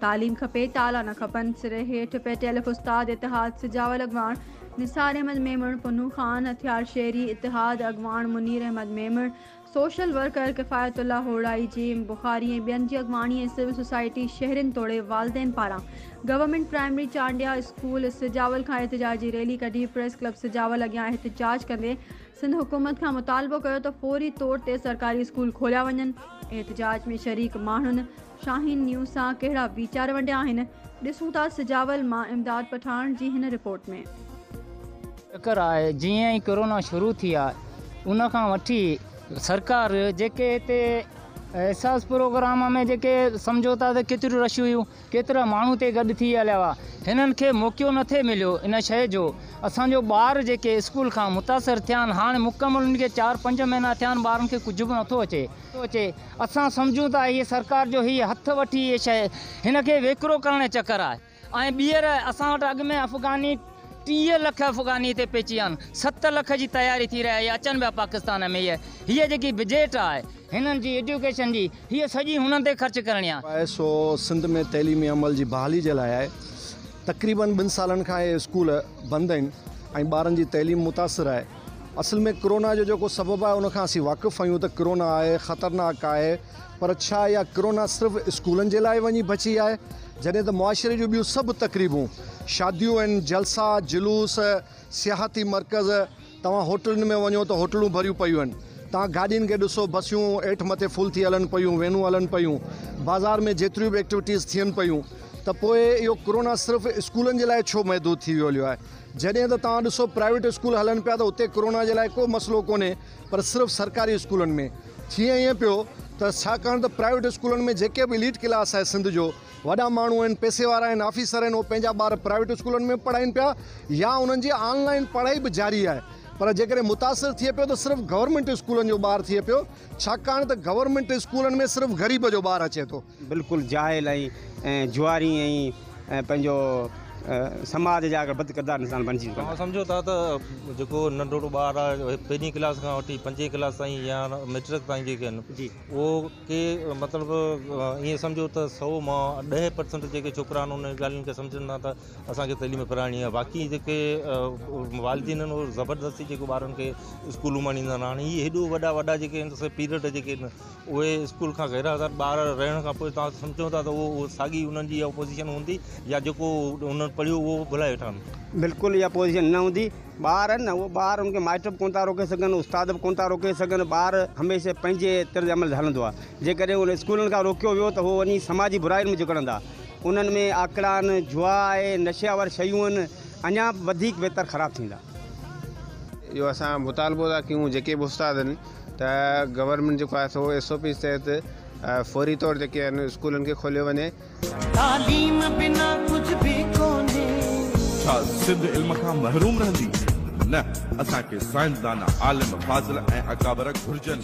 تعليم کپي، تالا نه کپن. سري هيٺ پي ٽي ايل ايف استاد اتحاد سجاول اڳواڻ نثار احمد ميمڻ، پنهون خان، هٿيار شهري اتحاد اڳواڻ منير احمد ميمڻ، سوشل ورڪر ڪفايت الله هوڙائي، جي ايم بخاري ۽ ٻين جي اڳواڻي ۽ سول سوسائٽي شهرين توڙي والدين پاران government primary Chandia school Sujawal کان احتجاجي ريلي ڪڍي پريس ڪلب سجاول اڳيان احتجاج ڪندي سنڌ حڪومت کان مطالبو ڪيو ته فوري طور تي سرڪاري اسڪول کوليا وڃن. احتجاج ۾ شريڪ ماڻهن شاهين نيوز سان ڪهڙا ويچار ونڊيا آهن، ڏسون ٿا سجاول مان امداد پٺاڻ جي هن رپورٽ ۾. چڪر آهي جيئن ئي ڪورونا شروع ٿي آهي ان کان وٺي سرڪار جيڪي هتي احساس پروگرام ۾ جيڪي سمجهو ٿا ته ڪيتريون رش هيون ڪيترا ماڻهو اتي گڏ ٿي هليا هئا هنن کي موقعو نه ٿي مليو ان شيء جو اسان جو ٻار جيڪي اسڪول کان متاثر ٿيا آهن هاڻي مڪمل انهن کي چار پنج مهينا ٿيا آهن ٻارن کي ڪجهه به نٿو اچي اچي اسان سمجهون ٿا هي سرڪار جو هي هٿ وٺي هي شيء هن کي ويڪرو ڪرڻ جو چڪر آهي ۽ ٻيهر اسان وٽ اڳ ۾ افغاني 30 لک افغاني هتي پهچي ويا آهن، 7 لک جي تياري ٿي رهي آهي، اچن پيا پاڪستان ۾. هيء هيء جيڪي بجيٽ آهي هنن جي ايڊيوڪيشن جي، هيء سڄي هنن تي خرچ ڪرڻي آهي. آهي سو سنڌ ۾ تعليمي عمل جي بحالي جي لاء آهي. تقريبن 2 سالن کان اهي اسڪول بند آهن ۽ ٻارن جي تعليم متاثر آهي. اصل ۾ ڪرونا جو جيڪو سبب آهي ان کان اسين واقف آهيون ته ڪرونا آهي خطرناڪ آهي پر ڇا اها ڪرونا صرف اسڪولن جي لاء وڃي بچي آهي جڏهن ته معاشري جون ٻيون سڀ تقريبون شاديون آهن جلسا جلوس سياحتي مرڪز توهان هوٽلن ۾ وڃو ته هوٽلون ڀريون پيون آهن توهان گاڏين کي ڏسو بسيون هيٺ مٿي فل ٿي هلن پيون وينون هلن پيون بازار ۾ جيتريون به ايڪٽيوٽيز ٿين پيون ته پوء اهو ڪرونا صرف اسڪولن جي لاء ڇو محدود ٿي ويو هليو آهي جڏهن ته توهان ڏسو پرائيويٽ اسڪول هلن پيا ته اتي ڪرونا جي لاء ڪو مسئلو ڪونهي پر صرف سرڪاري اسڪولن ۾ ٿئي ائين پيو ته ڇاڪاڻ ته پرائيويٽ اسڪولن ۾ جيڪي به اليٽ ڪلاس آهي سنڌ جو وڏا ماڻهو آهن پئسي وارا آهن آفيسر آهن اهي پنهنجا ٻار پرائيويٽ اسڪولن ۾ به پڙهائين پيا يا انهن جي آن لائين پڙهائي به جاري آهي پر جيڪڏهن متاثر ٿئي پيو ته صرف گورنمينٽ اسڪولن جو ٻار ٿئي پيو ڇاڪاڻ ته گورنمينٽ اسڪولن ۾ صرف غريب جو ٻار اچي ٿو. بلڪل جاهل ۽ جواري ۽ پنهنجو سماج جا بد ڪردار انسان بڻجي چڪا آهن. توهان سمجهو ٿا ته جيڪو ننڍڙو ٻار آهي پهرين ڪلاس کان وٺي پنجين ڪلاس تائين يا ميٽرڪ تائين جيڪي آهن اهو ڪي مطلب ائين سمجهو ته 100 مان 10% جيڪي ڇوڪرا آهن انهن ڳالهين کي سمجهن ٿا ته اسان کي تعليم پرائڻي آهي باقي جيڪي والدين آهن اهي زبردستي جيڪو ٻارن کي اسڪولون مان آڻيندا آهن هاڻي هي هيڏو وڏا وڏا جيڪي آهن سي پيريڊ جيڪي آهن اهي اسڪول کان غير حاضر ٻار رهڻ کان پوء توهان سمجهو ٿا ته اهو ساڳي انهن جي اها پوزيشن هوندي يا جيڪو انهن پڙهيو اهو ڀلائي ويٺا آهن. بلڪل اها پوزيشن نه هوندي. ٻار آهن نه اهي ٻار ان کي مائٽ به ڪونه ٿا روڪي سگهن استاد به ڪونه ٿا روڪي سگهن ٻار هميشه پنهنجي طرز عمل تي هلندو آهي جيڪڏهن ان اسڪولن کان روڪيو ويو ته هو وڃي سماجي براين ۾ جڪڙندا انهن ۾ آڪڙا آهن جوا آهي نشي آور شيون آهن اڃا به وڌيڪ ويتر خراب ٿيندا. اهو اسان مطالبو ٿا ڪيون جيڪي به استاد آهن ته گورنمينٽ جيڪو آهي سو ايس او پيز تحت فوري طور جيڪي آهن اسڪولن کي کوليو وڃي. تعليم بنا ڪجهه به ڪونهي. ڇا سنڌ علم کان محروم رهندي؟ نه، اسان کي سائنسدان، عالم، فاضل ۽ اڪابر گهرجن.